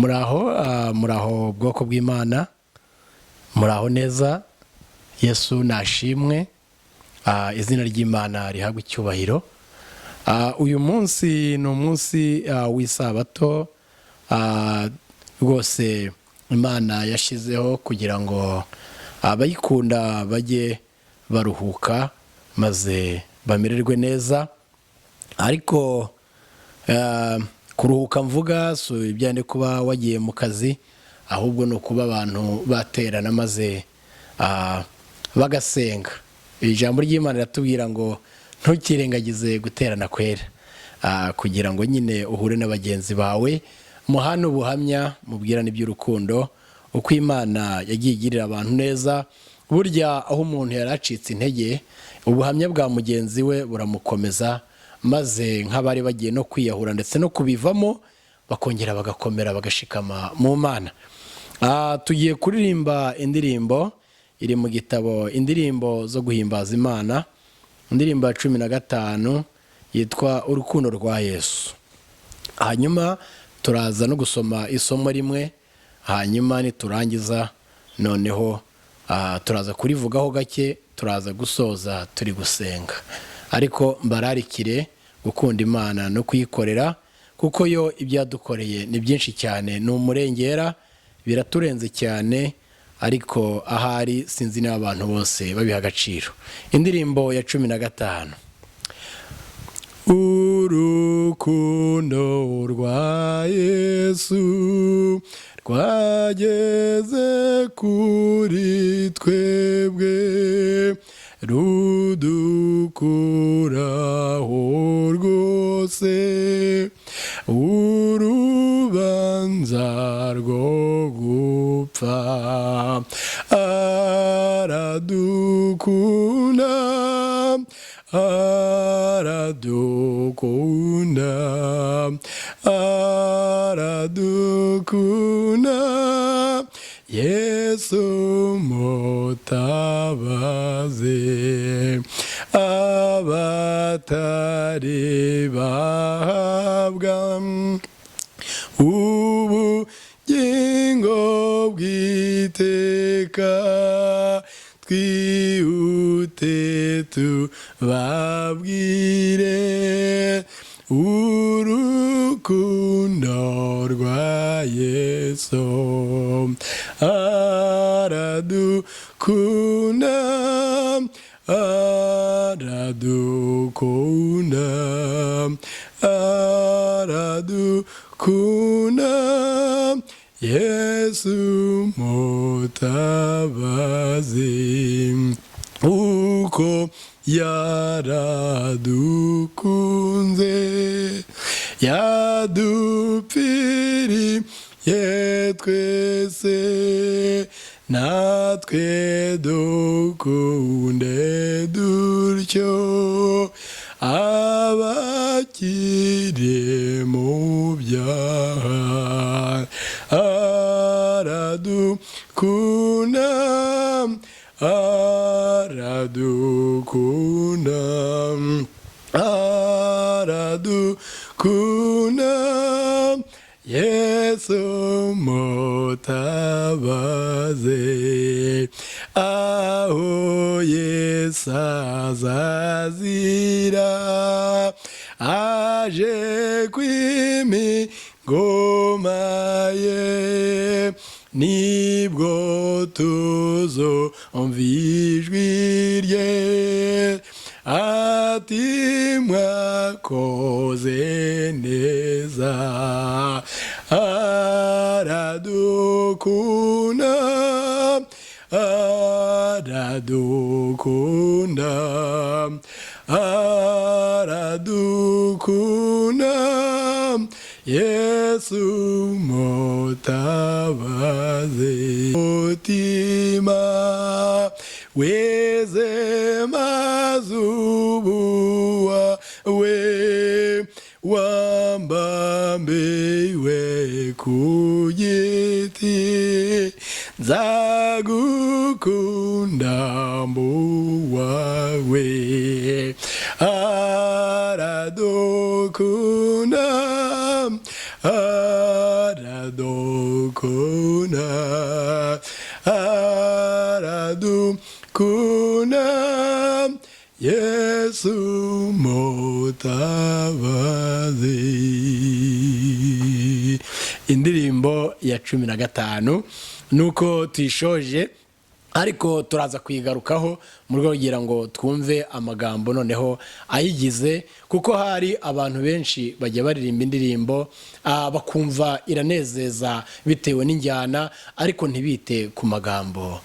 Muraho, muraho bwoko bw'Imana, muraho neza. Yesu nashimwe, izina ry'Imana rihabwa icyubahiro. Uyu munsi ni umunsi w'isabato rwose Imana yashyizeho kugira ngo abayikunda bajye baruhuka maze bamererwe neza. Ariko kuruhuka mvuga si ibijyanye kuba wagiye mu kazi, ahubwo ni ukuba abantu baterana maze bagasenga. Ijambo ry'Imana riratubwira ngo ntukirengagize guterana kwera, kugira ngo nyine uhure na bagenzi bawe, muhane ubuhamya, mubwirane iby'urukundo, uko Imana yagiye igirira abantu neza. Burya aho umuntu yari acitse intege, ubuhamya bwa mugenzi we buramukomeza, maze nk'abari bagiye no kwiyahura ndetse no kubivamo bakongera bagakomera, bagashikama mu Mana. Tugiye kuririmba indirimbo iri mu gitabo Indirimbo zo Guhimbaza Imana, indirimbo ya 15 yitwa "Urukundo rwa Yesu". Hanyuma turaza no gusoma isomo rimwe, hanyuma niturangiza noneho turaza kurivugaho gake, turaza gusoza turi gusenga. Ariko mbararikire gukunda Imana no kuyikorera, kuko yo ibyo yadukoreye ni byinshi cyane, ni umurengera, biraturenze cyane. Ariko ahari sinzi niba abantu bose babiha agaciro. Indirimbo ya 15. Urukundo rwa Yesu rwageze kuri twebwe, rudukuraho rwose urubanza rwo gupfa. Aradukunda, aradukunda, aradukunda Yesu mutabazi. Abatari bahabwa ubugingo bw'iteka, twihute tubabwire urukundo rwa Yesu. Aradukunda, aradukunda, aradukunda Yesu mutabazi. Uko yaradukunze, yadupfiriye twese, natwe dukunde dutyo abakiri mu byaha. Aradukunda, aradukunda, aradukunda Yesu mutabazi. Aho Yesu azazira aje kwima ingoma ye, nibwo tuzumva ijwi rye ati: "Mwakoze neza." Aradukunda, aradukunda, aradukunda Yesu mutabazi. Mutima weze mazubuwa we wambambiwe ku giti, nzagukunda mbuwawe. Aradukunda, Aradukunda, aradukunda, Yesu mutabazi. Indirimbo ya 15 nuko tuyishoje, ariko turaza kuyigarukaho mu rwego kugira ngo twumve amagambo noneho ayigize, kuko hari abantu benshi bajya baririmba indirimbo bakumva iranezeza bitewe n'injyana, ariko ntibite ku magambo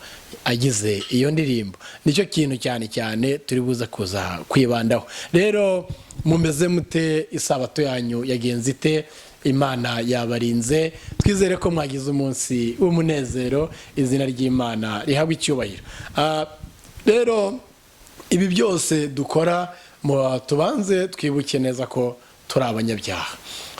agize iyo ndirimbo. Nicyo kintu cyane cyane turi buze kuza kwibandaho. Rero mumeze mute? Isabato yanyu yagenze ite? Imana yabarinze? Twizere ko mwagize umunsi w'umunezero. Izina ry'Imana rihabwa icyubahiro. Rero ibi byose dukora, tubanze twibuke neza ko turi abanyabyaha,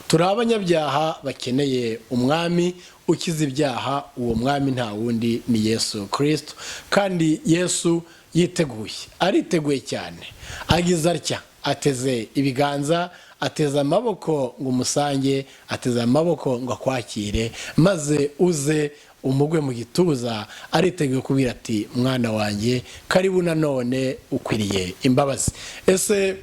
turi abanyabyaha bakeneye umwami ukiza ibyaha. Uwo mwami nta wundi, ni Yesu Kirisito. Kandi Yesu yiteguye, ariteguye cyane, agize atya ateze ibiganza, ateze amaboko ngo umusange, ateze amaboko ngo akwakire, maze uze umugwe mu gituza. Ariteguye kubwira ati: "Mwana wanjye, karibu nanone, ukwiriye imbabazi." Ese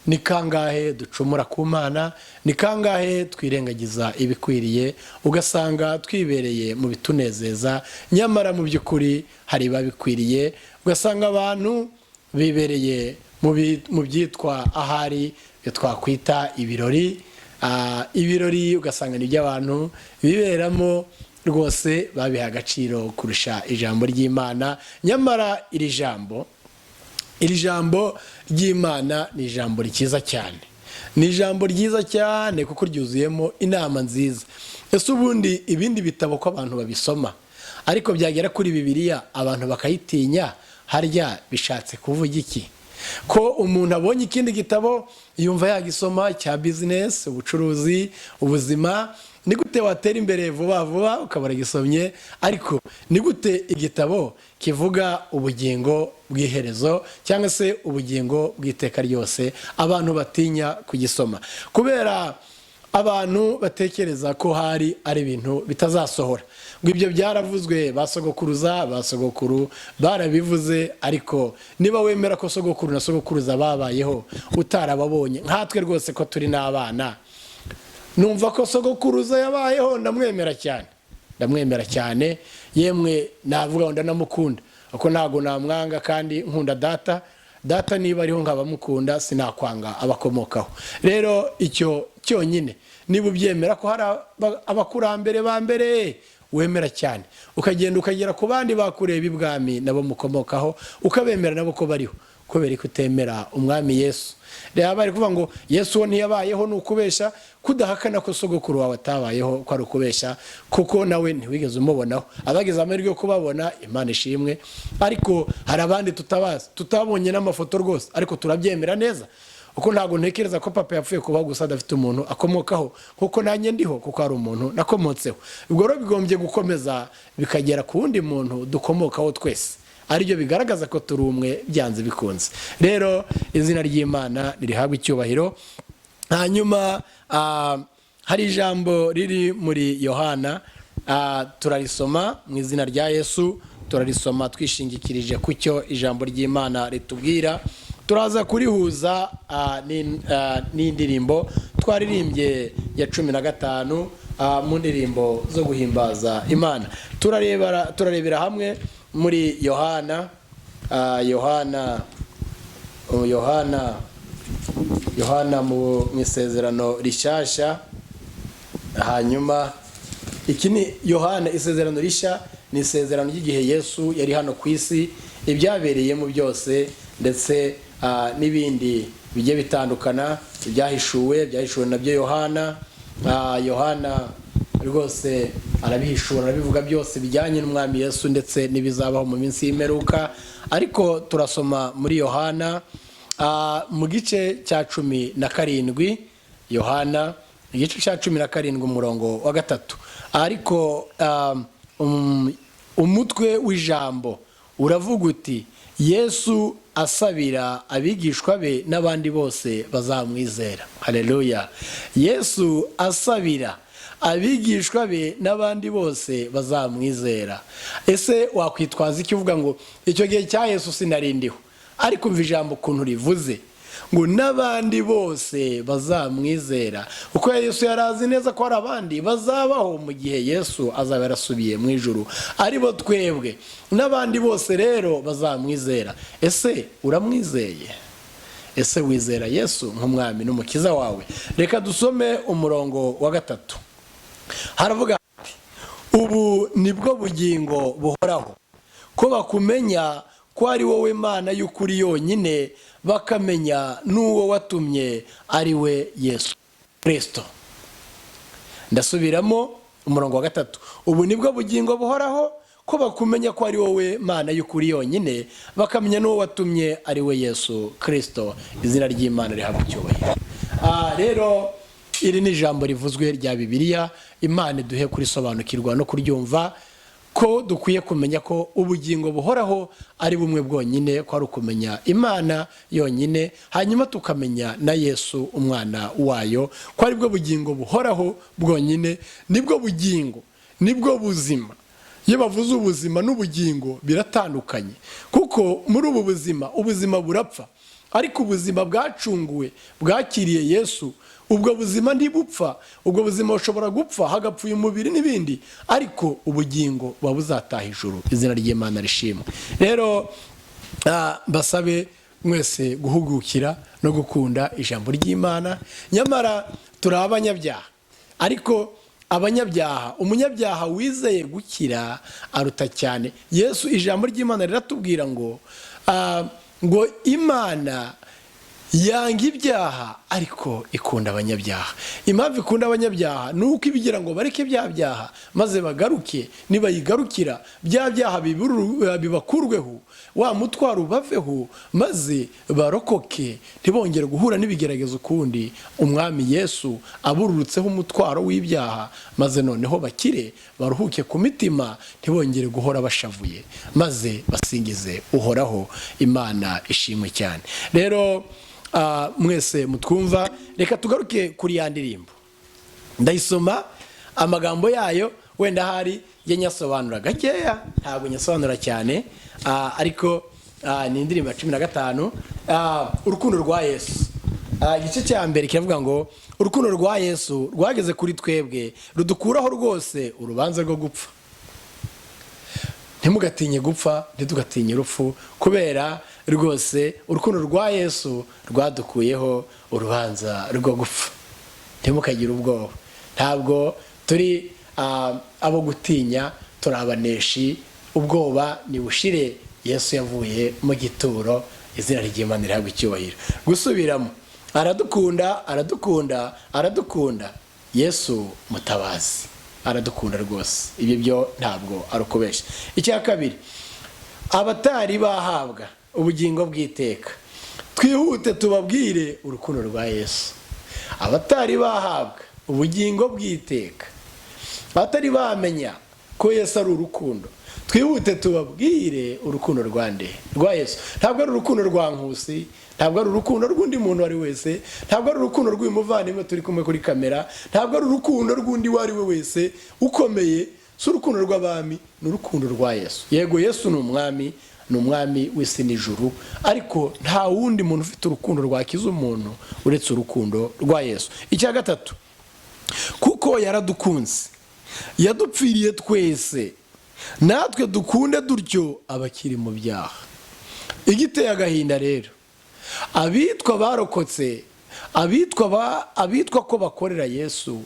ni kangahe ducumura ku Mana? Ni kangahe twirengagiza ibikwiriye, ugasanga twibereye mu bitunezeza, nyamara mu by'ukuri hari ibibabikwiriye? Ugasanga abantu bibereye mu byitwa ahari ibyo twakwita ibirori. Ibirori ugasanga ni iby'abantu biberamo rwose, babiha agaciro kurusha ijambo ry'Imana. Nyamara iri jambo ry'Imana ni ijambo ryiza cyane, ni ijambo ryiza cyane kuko ryuzuyemo inama nziza. Ese ubundi ibindi bitabo ko abantu babisoma, ariko byagera kuri Bibiliya abantu bakayitinya, harya bishatse kuvuga iki? Ko umuntu abonye ikindi gitabo yumva yagisoma cya bizinesi, ubucuruzi, ubuzima, ni gute watera imbere vuba vuba, ukaba uragisomye, ariko ni gute igitabo kivuga ubugingo bw'iherezo cyangwa se ubugingo bw'iteka ryose abantu batinya kugisoma? Kubera abantu batekereza ko hari ari ibintu bitazasohora, ngo ibyo byaravuzwe, ba sogokuruza ba sogokuru barabivuze. Ariko niba wemera ko sogokuru na sogokuruza babayeho utarababonye, nkatwe rwose ko turi n'abana, numva ko sogokuruza yabayeho, ndamwemera cyane, ndamwemera cyane, yemwe navuga ngo ndanamukunda, kuko ntabwo namwanga kandi nkunda data. Data niba ariho nkaba mukunda, sinakwanga abakomokaho. Rero icyo cyonyine, niba ubyemera ko hari abakurambere ba mbere wemera cyane, ukagenda ukagera ku bandi bakureba ibwami nabo mukomokaho, ukabemera nabo ko bariho, kubera ko utemera umwami Yesu? Reba, bari kuvuga ngo Yesu wo ntiyabayeho, ni ukubesha. Kudahakana ko sogokuru wawe atabayeho ko ari ukubesha, kuko nawe ntiwigeze umubonaho. Abagize amahirwe yo kubabona, Imana ishimwe, ariko hari abandi tutabazi, tutabonye n'amafoto rwose, ariko turabyemera neza, kuko ntabwo ntekereza ko papa yapfuye kubaho gusa adafite umuntu akomokaho, kuko nanjye ndiho kuko hari umuntu nakomotseho. Ubwo rero bigombye gukomeza bikagera ku wundi muntu dukomokaho twese, aribyo bigaragaza ko turi umwe byanze bikunze. Rero izina ry'Imana ririhabwa icyubahiro. Hanyuma hari ijambo riri muri Yohana, turarisoma mu izina rya Yesu. Turarisoma twishingikirije ku cyo ijambo ry'Imana ritubwira. Turaza kurihuza n'indirimbo twaririmbye ya 15 mu ndirimbo zo guhimbaza Imana. Turarebera hamwe muri Yohana, Yohana, Yohana, Yohana mu Isezerano Rishyashya. Hanyuma iki ni Yohana, Isezerano Rishya, ni isezerano ry'igihe Yesu yari hano ku isi, ibyabereyemo byose, ndetse n'ibindi bigiye bitandukana, ibyahishuwe nabyo Yohana. Yohana rwose arabihishura, arabivuga byose bijyanye n'umwami Yesu ndetse n'ibizabaho mu minsi y'imperuka. Ariko turasoma muri Yohana mu gice cya 17, Yohana igice cya 17 umurongo wa 3. Ariko umutwe w'ijambo uravuga uti: "Yesu asabira abigishwa be n'abandi bose bazamwizera." Haleluya! Yesu asabira Abigishwa be n'abandi bose bazamwizera. Ese wakwitwaza icyo uvuga ngo icyo gihe cya Yesu sinarindiho? Ariko umva ijambo ukuntu rivuze ngo n'abandi bose bazamwizera, kuko Yesu yari azi neza ko hari abandi bazabaho mu gihe Yesu azaba yarasubiye mu ijuru, aribo twebwe n'abandi bose rero bazamwizera. Ese uramwizeye? Ese wizera Yesu nk'umwami n'umukiza wawe? Reka dusome umurongo wa 3. Haravuga ati: "Ubu nibwo bugingo buhoraho, ko bakumenya ko ari wowe Mana y'ukuri yonyine, bakamenya n'uwo watumye, ari we Yesu Kirisito." Ndasubiramo umurongo wa 3: "Ubu nibwo bugingo buhoraho, ko bakumenya ko ari wowe Mana y'ukuri yonyine, bakamenya n'uwo watumye, ari we Yesu Kirisito." Izina ry'Imana rihabwa icyubahiro. Rero iri ni ijambo rivuzwe rya Bibiliya. Imana iduhe kurisobanukirwa no kuryumva, ko dukwiye kumenya ko ubugingo buhoraho ari bumwe bwonyine, ko ari ukumenya Imana yonyine, hanyuma tukamenya na Yesu umwana wayo, ko ari bwo bugingo buhoraho bwonyine. Nibwo bugingo, nibwo buzima. Iyo bavuze ubuzima n'ubugingo biratandukanye, kuko muri ubu buzima, ubuzima burapfa, ariko ubuzima bwacunguwe, bwakiriye Yesu, ubwo buzima ntibupfa. Ubwo buzima bushobora gupfa, hagapfa uyu mubiri n'ibindi, ariko ubugingo buba buzataha ijuru. Izina ry'Imana rishimwe. Rero basabe mwese guhugukira no gukunda ijambo ry'Imana. Nyamara turi abanyabyaha, ariko abanyabyaha, umunyabyaha wizeye gukira aruta cyane Yesu. Ijambo ry'Imana riratubwira ngo Imana yanga ibyaha ariko ikunda abanyabyaha. Impamvu ikunda abanyabyaha ni uko ibigira ngo bareke bya byaha maze bagaruke. Nibayigarukira, bya byaha bibakurweho, wa mutwaro ubaveho, maze barokoke, ntibongere guhura n'ibigeragezo ukundi. Umwami Yesu abururutseho umutwaro w'ibyaha, maze noneho bakire, baruhuke ku mitima, ntibongere guhora bashavuye, maze basingize Uhoraho. Imana ishimwe cyane. Rero mwese mutwumva, reka tugaruke kuri ya ndirimbo. Ndayisoma amagambo yayo, wenda ahari njye nyasobanura gakeya, ntabwo nyasobanura cyane, ariko ni indirimbo ya 15, "Urukundo rwa Yesu". Igice cya mbere kiravuga ngo: "Urukundo rwa Yesu rwageze kuri twebwe, rudukuraho rwose urubanza rwo gupfa." Ntimugatinye gupfa, ntitugatinye urupfu, kubera rwose urukundo rwa Yesu rwadukuyeho urubanza rwo gupfa. Ntimukagire ubwoba, ntabwo turi abo gutinya, turi abaneshi. Ubwoba nibushire, Yesu yavuye mu gituro. Izina ry'Imana rihabwa icyubahiro. Gusubiramo: aradukunda, aradukunda, aradukunda, Yesu mutabazi aradukunda rwose. Ibyo byo ntabwo ari ukubeshya. Icya kabiri: "Abatari bahabwa ubugingo bw'iteka, twihute tubabwire urukundo rwa Yesu." Abatari bahabwa ubugingo bw'iteka, abatari bamenya ko Yesu ari urukundo, twihute tubabwire urukundo rwa nde? Rwa Yesu. Ntabwo ari urukundo rwa Nkusi, ntabwo ari urukundo rw'undi muntu uwo ari wese, ntabwo ari urukundo rw'uyu muvandimwe turi kumwe kuri kamera, ntabwo ari urukundo rw'undi uwo ari we wese ukomeye. Si urukundo rw'abami, ni urukundo rwa Yesu. Yego, Yesu ni umwami, ni umwami w'isi n'ijuru, ariko nta wundi muntu ufite urukundo rwakiza umuntu uretse urukundo rwa Yesu. Icya gatatu: "Kuko yaradukunze, yadupfiriye twese, natwe dukunde dutyo abakiri mu byaha." Igiteye agahinda rero, abitwa barokotse, abitwa ko bakorera Yesu,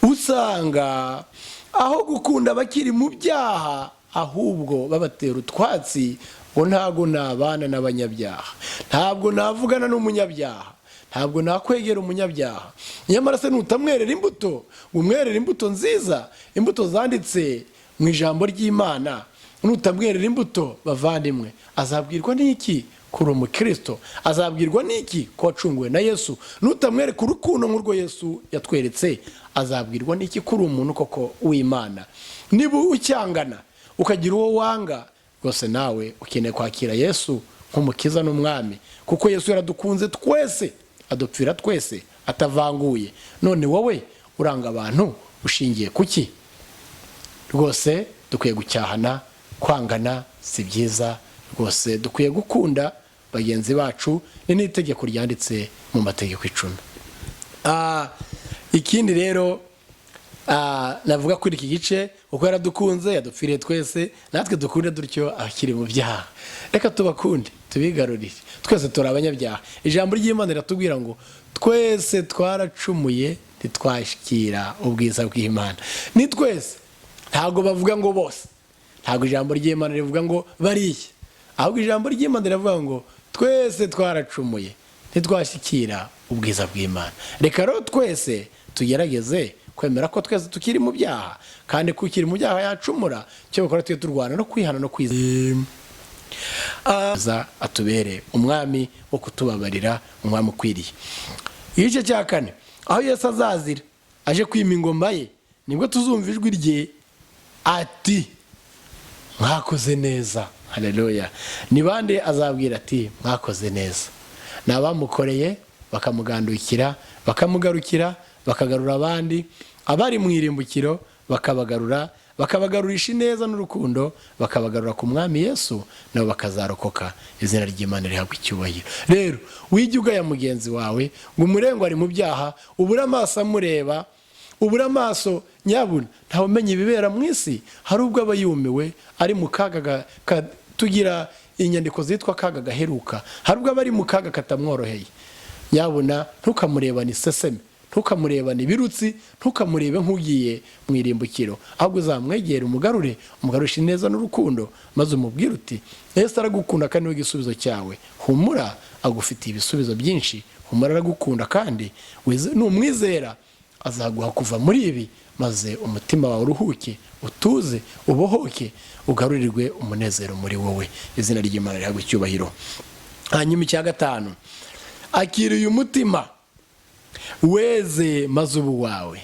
usanga aho gukunda abakiri mu byaha ahubwo babatera utwatsi, ngo ntabwo nabana n'abanyabyaha, ntabwo navugana n'umunyabyaha, ntabwo nakwegera umunyabyaha. Nyamara se nutamwerera imbuto, ngo umwerere imbuto nziza, imbuto zanditse mu ijambo ry'Imana, nutamwerera imbuto, bavandimwe, azabwirwa n'iki ko uri umukristo? Azabwirwa n'iki ko wacunguwe na Yesu? Nutamwereka urukundo nk'urwo Yesu yatweretse, azabwirwa n'iki ko uri umuntu koko w'Imana? Niba ucyangana, ukagira uwo wanga, rwose nawe ukeneye kwakira Yesu nk'umukiza n'umwami, kuko Yesu yaradukunze twese, adupfira twese atavanguye. None wowe Uranga abantu ushingiye kuki? Rwose dukwiye gucyahana, kwangana si byiza. Rwose dukwiye gukunda bagenzi bacu, ni n'itegeko ryanditse mu mategeko 10. Ikindi rero navuga kuri iki gice, kuko yaradukunze, yadupfiriye twese, natwe dukunde dutyo abakiri mu byaha. Reka tubakunde, tubigarurire. Twese turi abanyabyaha. Ijambo ry'Imana riratubwira ngo twese twaracumuye, ntitwashyikira ubwiza bw'Imana. Ni twese, ntabwo bavuga ngo bose, ntabwo ijambo ry'Imana rivuga ngo bariya, ahubwo ijambo ry'Imana riravuga ngo twese twaracumuye, ntitwashyikira ubwiza bw'Imana. Reka rero twese tugerageze kwemera ko twese tukiri mu byaha, kandi ko ukiri mu byaha yacumura. Icyo bakora, tujye turwana no kwihana no kwizera, atubere umwami wo kutubabarira, umwami ukwiriye. Igice cya kane, aho Yesu azazira aje kwima ingoma ye, nibwo tuzumva ijwi rye ati: "Mwakoze neza." Haleluya! Ni bande azabwira ati: "Mwakoze neza"? Ni abamukoreye, bakamugandukira, bakamugarukira, bakagarura abandi, abari mu irimbukiro bakabagarura, bakabagarurisha ineza n'urukundo, bakabagarura ku Mwami Yesu, nabo bakazarokoka. Izina ry'Imana rihabwa icyubahiro. Rero wijya ugaya mugenzi wawe ngo umurengo ari mu byaha, ubure amaso amureba, ubure amaso. Nyabuna ntawe umenya ibibera mu isi. Hari ubwo aba yumiwe, ari mu kaga. Tugira inyandiko zitwa "Kaga gaheruka". Hari ubwo aba ari mu kaga katamworoheye. Nyabuna ntukamurebane iseseme, ntukamurebane ibirutsi, ntukamurebe nk'ugiye mu irimbukiro, ahubwo uzamwegere, umugarure, umugarushe neza n'urukundo, maze umubwire uti: "Yesu aragukunda kandi niwe igisubizo cyawe. Humura, agufitiye ibisubizo byinshi. Humura, aragukunda, kandi numwizera azaguha kuva muri ibi, maze umutima wawe uruhuke, utuze, ubohoke, ugarurirwe umunezero muri wowe." Izina ry'Imana rihabwa icyubahiro. Hanyuma icya gatanu, akira uyu mutima weze maze ubu wawe.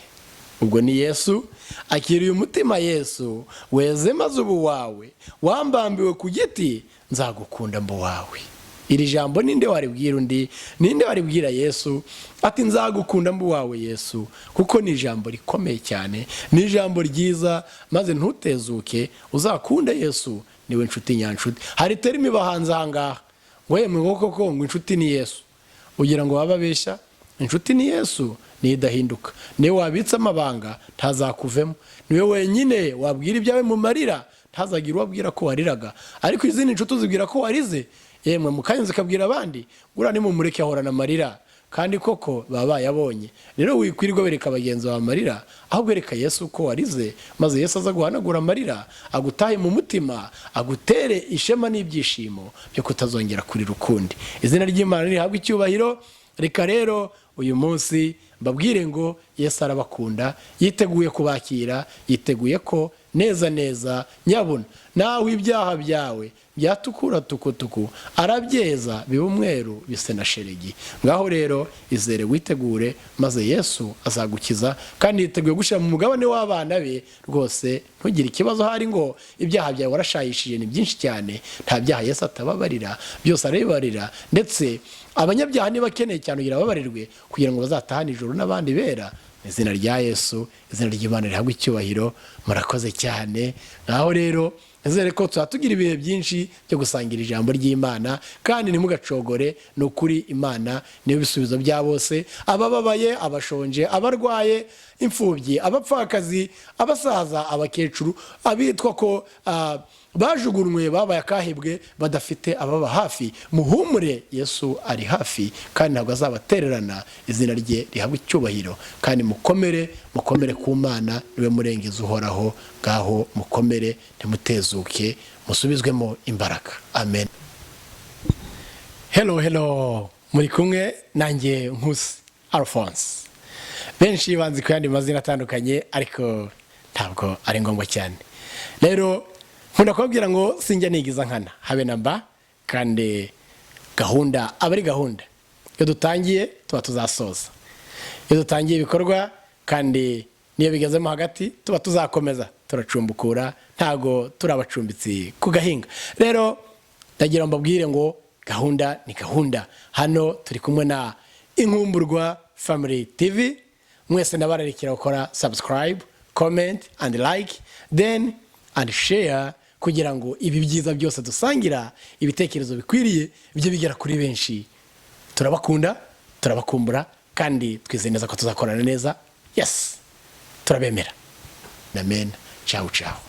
Ubwo ni Yesu. Akira uyu mutima Yesu weze maze ubu wawe, wambambiwe ku giti, nzagukunda mbu wawe. Iri jambo ninde waribwira undi? Ninde waribwira Yesu ati: "Nzagukunda mbu wawe, Yesu"? Kuko ni ijambo rikomeye cyane, ni ijambo ryiza. Maze ntutezuke, uzakunde Yesu, niwe nshuti nyanshuti. Hari terme bahanze aha ngaha ngo: "Yemwe," ngo "koko," ngo "inshuti ni Yesu." Ugira ngo baba babeshya? Inshuti ni Yesu, niyo idahinduka, niwe wabitse amabanga ntazakuvemo, niwe wenyine wabwira ibyawe mu marira, ntazagire uwo abwira ko wariraga. Ariko izindi nshuti uzibwira ko warize, yemwe mu kanya zikabwira abandi: "Guriya nimumureke, ahorana amarira." Kandi koko baba bayabonye. Rero wikwirirwa wereka bagenzi bawe amarira, ahubwo wereka Yesu ko warize, maze Yesu aza guhanagura amarira, agutahe mu mutima, agutere ishema n'ibyishimo byo kutazongera kurira ukundi. Izina ry'Imana rihabwa icyubahiro. Reka rero uyu munsi mbabwire ngo Yesu arabakunda, yiteguye kubakira, yiteguye ko neza neza. Nyabuna nawe ibyaha byawe byatukura tukutuku, arabyeza biba umweru bise na sheregi. Ngaho rero izere, witegure, maze Yesu azagukiza, kandi yiteguye gushyira mu mugabane w'abana be. Rwose ntugire ikibazo hari ngo ibyaha byawe warashayishije ni byinshi cyane. Nta byaha Yesu atababarira, byose arabibarira. Ndetse abanyabyaha niba akeneye cyane kugira bababarirwe, kugira ngo bazatahane ijuru n'abandi bera. Mu izina rya Yesu, izina ry'Imana rihabwa icyubahiro. Murakoze cyane. Ngaho rero nizere ko tuba tugira ibihe byinshi byo gusangira ijambo ry'Imana, kandi ntimugacogore. Ni ukuri, Imana niyo bisubizo bya bose: abababaye, abashonje, abarwaye, imfubyi, abapfakazi, abasaza, abakecuru, abitwa ko bajugunywe, babaye akahebwe, badafite ababa hafi. Muhumure, Yesu ari hafi kandi ntabwo azabatererana. Izina rye rihabwa icyubahiro. Kandi mukomere, mukomere ku Mana, niwe murengezi uhoraho. Ngaho mukomere, ntimutezuke, musubizwemo imbaraga. Amen. Hello, hello, muri kumwe nanjye Nkusi Alphonse. Benshi banzi ku yandi mazina atandukanye, ariko ntabwo ari ngombwa cyane. Rero nkunda kubabwira ngo sinjya nigiza nkana, habe na mba, kandi gahunda aba ari gahunda. Iyo dutangiye tuba tuzasoza, iyo dutangiye ibikorwa, kandi niyo bigezemo hagati tuba tuzakomeza, turacumbukura, ntabwo turi abacumbitsi ku gahinga. Rero ndagira ngo mbabwire ngo gahunda ni gahunda. Hano turi kumwe na Inkumburwa Family TV. Mwese ndabararikira gukora subscribe, comment and like, then and share, kugira ngo ibi byiza byose dusangira, ibitekerezo bikwiriye, bijye bigera kuri benshi. Turabakunda, turabakumbura, kandi twizeye neza ko tuzakorana neza. Yes, turabemera. Amen. Ciao, ciao.